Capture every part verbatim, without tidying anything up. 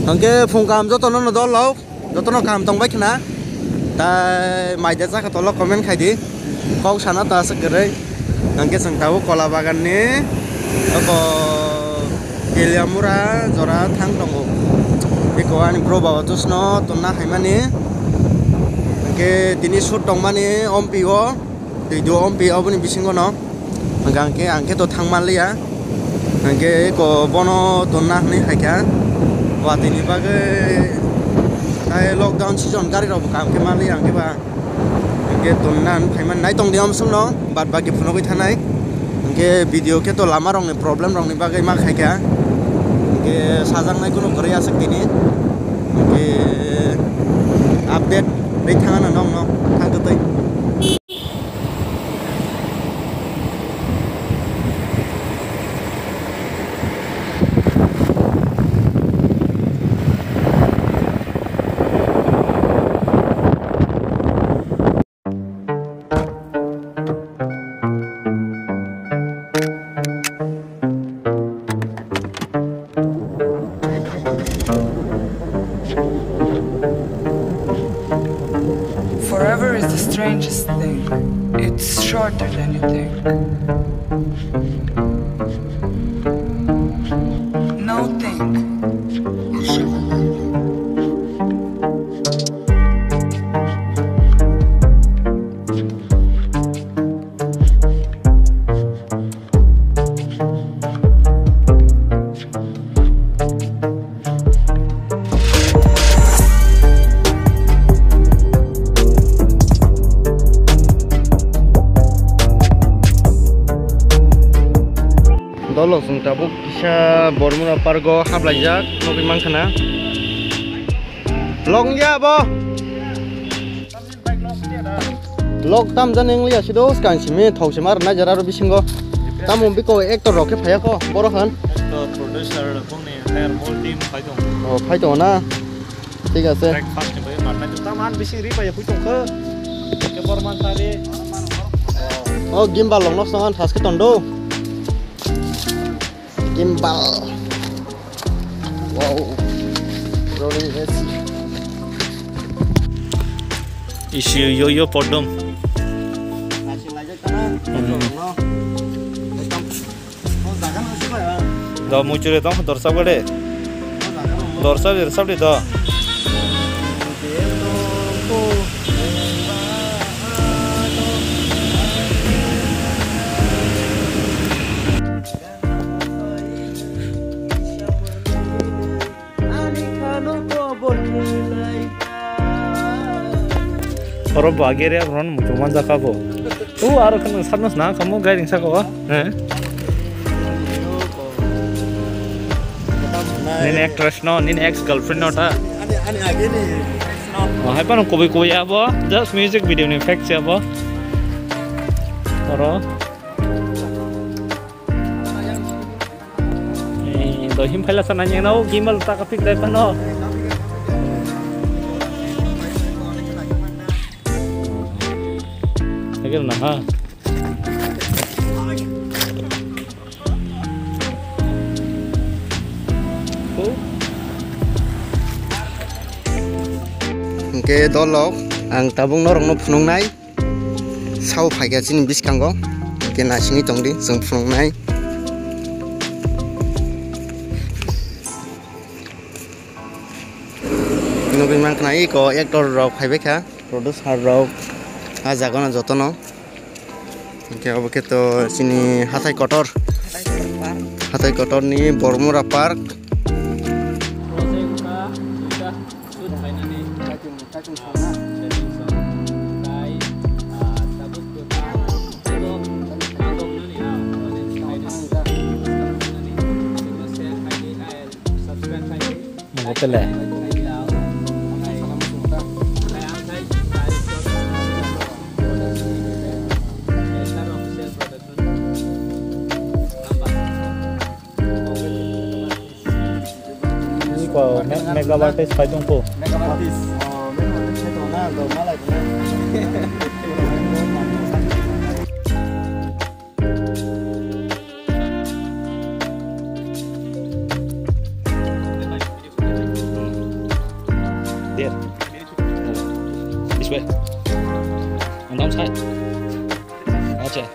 Hwnkhe phung kaham jotono no dol rok, jotono kaham tongbai khna. Tai mai de chakha tolo comment khai di. Kok sana ta aswk kwrwi. Hwnkhe chwng tabuk kola bagan ni oko Teliamura jora thang tongo. Eko ani bro baba tusno tonna haimani. Hwnkhe tini shoot tongmani ompi o. Twi do ompi oboni bisingo no. Hwnkhe ang khe, ang khe to thang manliya. Hwnkhe eko bono tonna hwnwi hai kha. Watwi ni bagwi tai lockdown season gari rok bo kaham khe manliya hwnkhe ba. Hwnkhe tonna hwnwi phaiman nai tong di omsong no. Bad baki phunugwi thanai. Hwnkhe video khe to lama rok ni problem rok ni bagwi ma khai kha. Hwnkhe sajaknai kunu kwrwi aswk tini. Hwnkhe update rwi thangano nokno thang kwtwi. Forever is the strangest thing. It's shorter than you think. No think. Dolok chwng tabuk kisa Bormura park o haplaijak nugwi mankhana. Long ya bo. Lok tam jani wngya sido skang simi thok sima rwnai jara ro bisingo. Tamo biko actor rok khe phaya kho boro han. Actor, producer, bongni entire whole team phai tong. Oh, phai tong na. Thik ase. Breakfast ni bai marnai tamo han bising ri pai phui tong kho. Ke bor man tari. Oh, gimbal long nok sangan thas khe tondo. Gimbal. Wow. Rolling A C. Isi yo yo podom. Nasing lajak kana? Hmm. No. Ekdom. Oh, jaga nasi ba ya? Do muchure tong dorsa bade. Oh, jaga nasi. Dorsa dorsa bade do. Oro bagere ron muchung manjak kha bo. Tu aro kheno sabno sna kamo gairing saka o. He? Nini actress no, nini ex girlfriend no ta. Ani, ani age ni. Oh, hai pano kubui kubui abo. Just music video ni fact se abo. Oro. Eh, dohim phaila sana nyeng nao, gimbal ta kapik dai pano. Tegel na ha. Hingke dolok, ang tabuk norokno phunuknai. Sao phaikha chini bwskango, hingke naisingwi tongdi chwng phunuknai. Nugwi mankha iko actor rok phaibaikha, producer rok, ah jagano jotono. Hingke obo khe to chini hathai kotor, hathai kotorni Bormura Park. Motele. Iko me-, makeup artist pai tong po. Makeup artist. Oh, makeup artist pai tong na, do malai tong na. There. Oh. This way. On downside. Acha.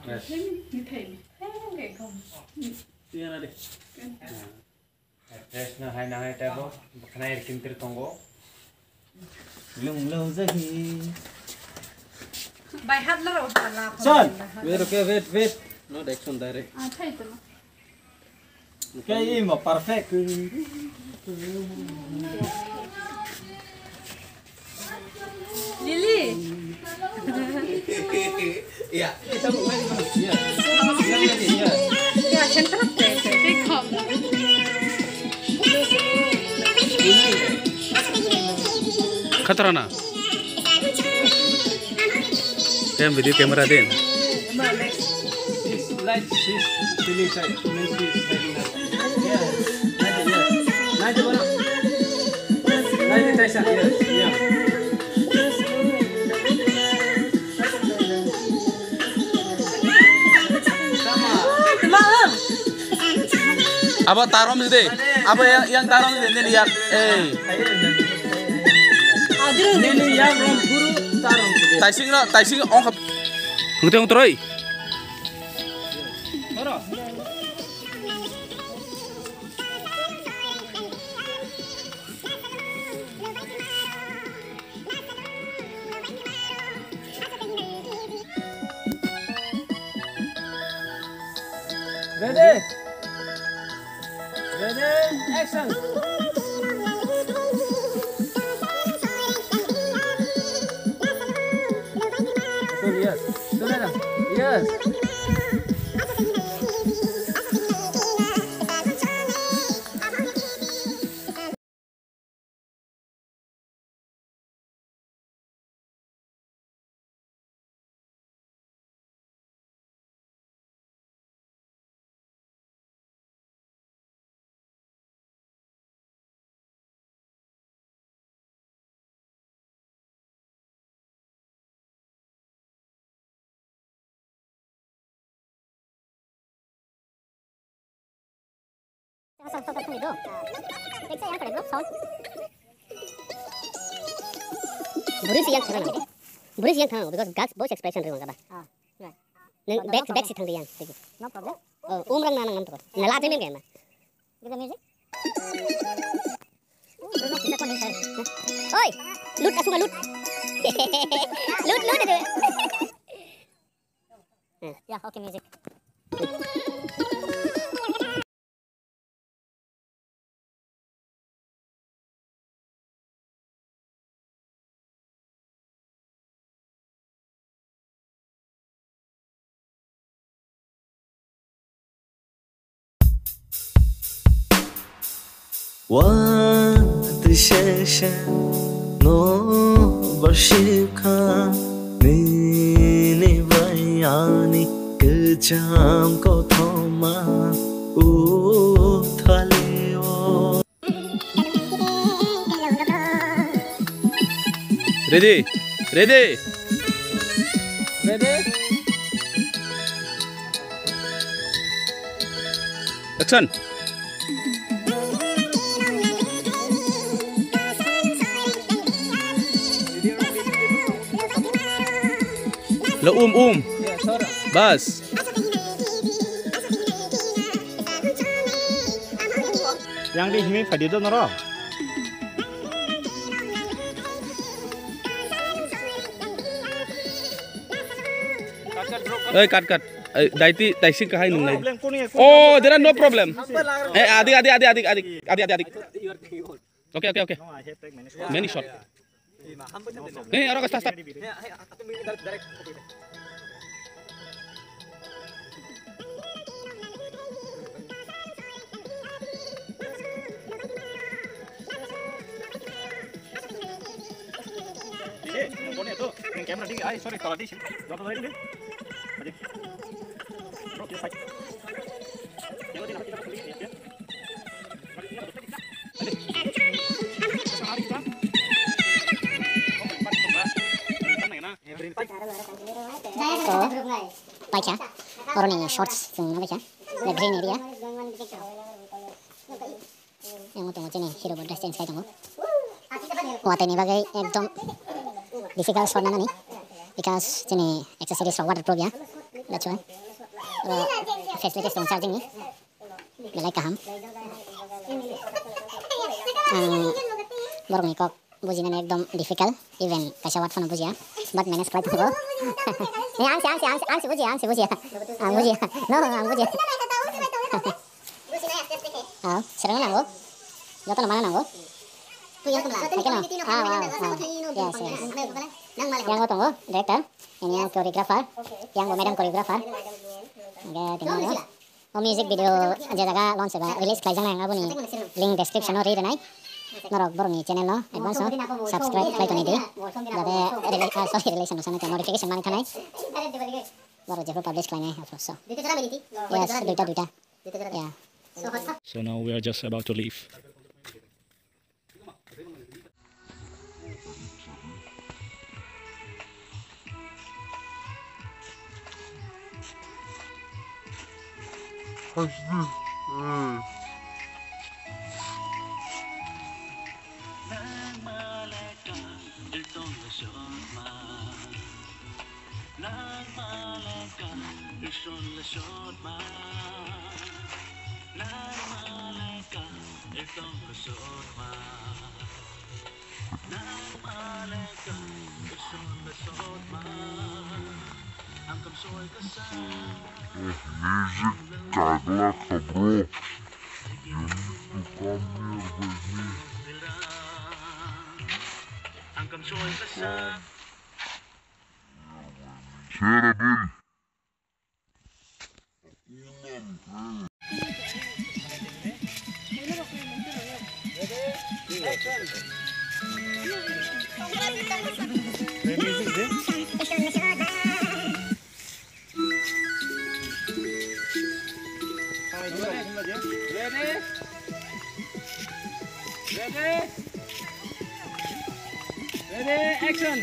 Fresh. Fresh no hai nang hai tabo. Bwkhwnai kintir tongo. Lung lung jahi. Bai hat laro hala. Son, wait, okay, wait, wait. Not action direct. Ah, thai to. Okay, imo perfect. Lily. Ya. Ya, center of the. Khatrana. Tem video camera din. This light, this feeling side, feeling side. Yeah. Nice, yeah. Nice, bro. Nice, nice, yeah. Abo tarom si de. Abo yang, yang tarom si de, nini yak. Eh. Nini yak rom guru tarom si de. Taising no, taising ong hap. Ngute ong troi. Ready? Ready? Action! Yes. Yes. Buri siyang thang, buri siyang thang, because girls voice expression ri wangkha ba. Ah, right. Nang back, back si thang di yang, tigi. No problem. Oh, um rang na nang nam to. Na la jeng nem kaya ma. Give the music. Oi, lut asunga lut. Lut, lut itu. Yeah, okay, music. Watwi sesha no barshikha, nini bai ani kwcham kothoma uthalio. Ready? Ready? Ready? Action. Lo um, um. Bas. Yang di himi phadi do noro. Oi, cut, cut. Oi, daiti, taisi kahai nung nai. Oh, there are no problem. Eh, adik, adik, adik, adik, adik, adik, adik, adik. Okay, okay, okay. Many shot. Hey, aro start, start. Hey, phone to, camera di, ai, sorry, tala di, joto dari di. Bro, side. Camera di, So, paikha, oroni shorts chwng nugwi kha, the green area. Yang tongo chini hero bo dress change khai tongo. Watani bagwi ekdom difficult shot nanani, because chini accessories rok waterproof ya. That's why. Oro facilities tong charging ni. Belai kaham. Ang borokni kok bujinani ekdom difficult, even kaisa word phano bujiya, but manage khlai tongo. Eh, ang se, ang se, ang se, ang se bujiya, ang se bujiya. Ang bujiya. No, no, ang bujiya. Ah, serang nango. Joto no mana nango. Hai khe no. Ah, wow, wow. Yes, yes. Yang o tongo director, yang choreographer, yang bo madam choreographer. Oke, tingno. O music video je jaga launch eba release khlaijaknai, ang aboni link description o ri rwnai. Norok borokni channel no advance o subscribe khlai tongdi, jate rela-, ah, sorry, relation no sanai, notification mani thanai. Borok jephru publish khlainai aphuru so. Yes, duita, duita. Yeah. So now we are just about to leave. Music kaglak kha, bro. You need to come here with me. Come here with me. Share a bill. Ready? Ready? Ready, action!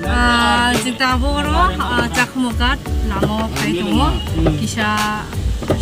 Ah, chwng tabuk oro, ah, Chakhumo Ghat lama o phai tongo. Kisa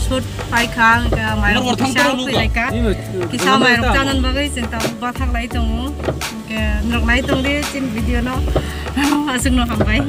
shoot paikha, hwnkhe mairok kisa ukhwi laikha. Kisa mairok chanani bagwi chwng tabuk bathak lai tongo. Hwnkhe norok nai tongdi chini video no. Aswkno hambai.